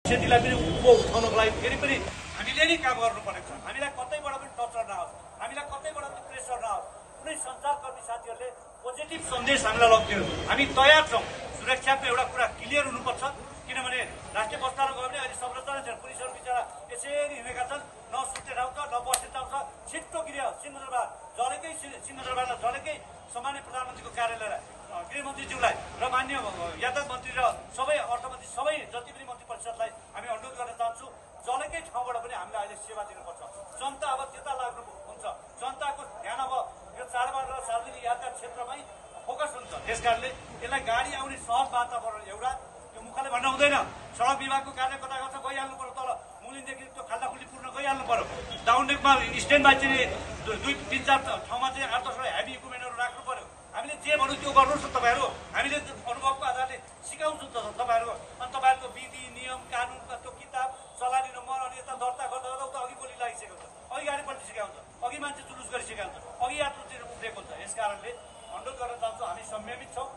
क्षतिलाई पनि उँभो उठाउनको लागि फेरि पनि हामीले नै काम गर्नु परेको छ। हामीलाई कतैबाट पनि टर्चर नहोस्, हामीलाई कतैबाट पनि प्रेसर नहोस्। कुनै सञ्चारकर्मी साथीहरूले पोजिटिभ सन्देश हामीलाई लग्थ्यो। हामी तयार छौँ। सुरक्षाको एउटा कुरा क्लियर हुनुपर्छ, किनभने राष्ट्रिय बस्दारमा गयो भने अहिले संरचना छैन। पुलिसहरू बिचरा यसरी हिँडेका छन्, न सुत्ने ठाउँ छ न बस्ने ठाउँ छ। छिट्टो गृह सिंहदरबार जलेकै सिंहदरबारलाई जलेकै सामान्य प्रधानमन्त्रीको कार्यालयलाई गृहमन्त्रीज्यूलाई र मान्य यातायात मन्त्री र सबै अर्थमन्त्री सबै जति पनि मन्त्री परिषदलाई हामी अनुरोध गर्न चाहन्छौँ, जलेकै ठाउँबाट पनि हामीले अहिले सेवा दिनुपर्छ। जनता अब त्यता लाग्नु हुन्छ। जनताको ध्यान अब यो चाडबाड र सार्वजनिक यातायात क्षेत्रमै फोकस हुन्छ। त्यसकारणले यसलाई गाडी आउने सहज वातावरण एउटा त्यो मुखले भन्न हुँदैन। सडक विभागको कार्य कता गर्छ गइहाल्नु पर्यो, तल मुलिनदेखि त्यो खाल्डाखुल्ली पुर्न गइहाल्नु पर्यो। डाउनडेकमा स्ट्यान्ड बाई चाहिँ 2-3-4 ठाउँमा चाहिँ 8-10 हेभी इक्विपमेन्टहरू राख्नु पर्यो। हामीले जे भन्यो त्यो गर्नुहोस् न तपाईँहरू। हामीले अनुभवको आधारले सिकाउँछौँ त तपाईँहरू। अनि तपाईँहरूको विधि नियम कानुनका त्यो किताब चलानी नम्बर अनि यता दर्ता गर्दा गर्दा उता अघि बोली लागिसकेको हुन्छ, अघि गाडी पल्टी सिकाउँछ, अघि मान्छे जुलुस गरिसकेको हुन्छ, अघि यात्रु चाहिँ उफ्रेको हुन्छ। यस कारणले अनुरोध गर्न चाहन्छौँ, हामी संयमित छौँ,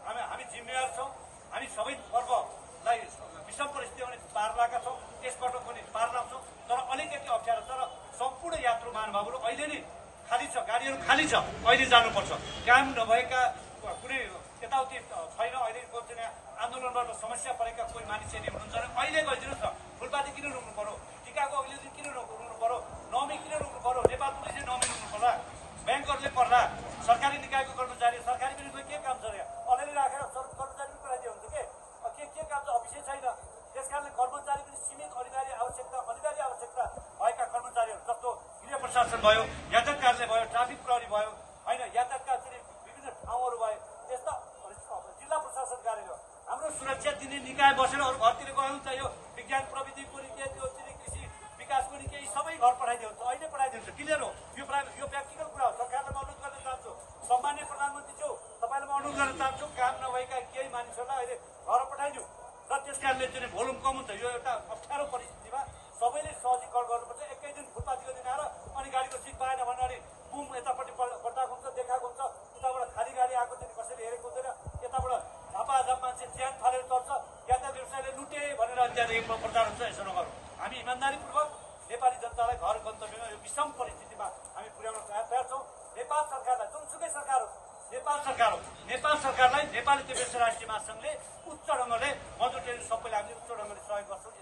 हामी जिम्मेवार छौँ। हामी सबै पर्वलाई विषम परिस्थिति पनि पार लगाएका छौँ, यसबाट पनि पार लाग्छौँ। तर अलिकति अप्ठ्यारो छ र सम्पूर्ण यात्रु महानुभावहरू अहिले नै खाली छ, गाडीहरू खाली छ, अहिले जानुपर्छ। काम नभएका कुनै यताउति छैन। अहिलेको चाहिँ आन्दोलनबाट समस्या परेका कोही मानिस यदि हुनुहुन्छ भने अहिले गइदिनुहोस् न। फुलपाती किन रोक्नु पर्यो, टिकाको अघिल्लो दिन किन रोक्नु पर्यो, नमी किन रोक्नु पर्यो, नेपाल पुलिसले नमी रोक्नु पर्ला, ब्याङ्कहरूले पर्ला, सरकारी निकायको कर्मचारी सरकारी पनि के काम छ यहाँ अलिअलि राखेर कर्मचारी पनि पुऱ्याइदियो हुन्छ के काम छ, अफिसै छैन। त्यस कारणले कर्मचारी पनि सीमित अनिवार्य आवश्यकता भएका कर्मचारीहरू जस्तो गृह प्रशासन भयो, यातायात कार्यालय भयो, ट्राफिक प्रहरी भयो, होइन यातायातका विभिन्न ठाउँहरू भयो, यस्ता जिल्ला प्रशासन कार्यालय हाम्रो सुरक्षा दिने निकाय बसेर अरू घरतिर गयो हुन्छ। यो विज्ञान प्रविधिको नि के त्यो कृषि विकासको नि केही सबै घर पठाइदियो हुन्छ, अहिले पठाइदिन्छ। क्लियर हो, यो व्यक्तिगत कुरा हो। सरकारलाई म अनुरोध गर्न चाहन्छु, सम्मान्य प्रधानमन्त्रीज्यू तपाईँलाई म अनुरोध गर्न चाहन्छु, काम नभएका केही मानिसहरूलाई अहिले घर पठाइदियो र त्यस कारणले चाहिँ भोल्युम कम हुन्छ। यो एउटा अप्ठ्यारो परिस्थितिमा सबैले सहजीकरण गर्नुपर्छ। एकै दिन फुलपातीको दिन आएर अनि गाडीको सिट पाएन भने अनि बुम यतापट्टि बट्टाएको हुन्छ, देखाएको हुन्छ, उताबाट खाली गाडी आएको चाहिँ कसैले हेरेको हुँदैन, यताबाट झापाझाप मान्छे च्यान फालेर चल्छ, यातायात व्यवसायले लुटे भनेर त्यहाँदेखि प्रचार हुन्छ। यसो नगरौँ। हामी इमान्दारीपूर्वक नेपाली जनतालाई घर गन्तव्यमा यो विषम परिस्थितिमा हामी पुर्याउन तयार छौँ। नेपाल सरकारलाई जुनसुकै सरकार हो, नेपाल सरकारलाई नेपाली राष्ट्रिय महासङ्घले उच्च ढङ्गले मजदुर सबैले हामीले उच्च ढङ्गले सहयोग गर्छौँ।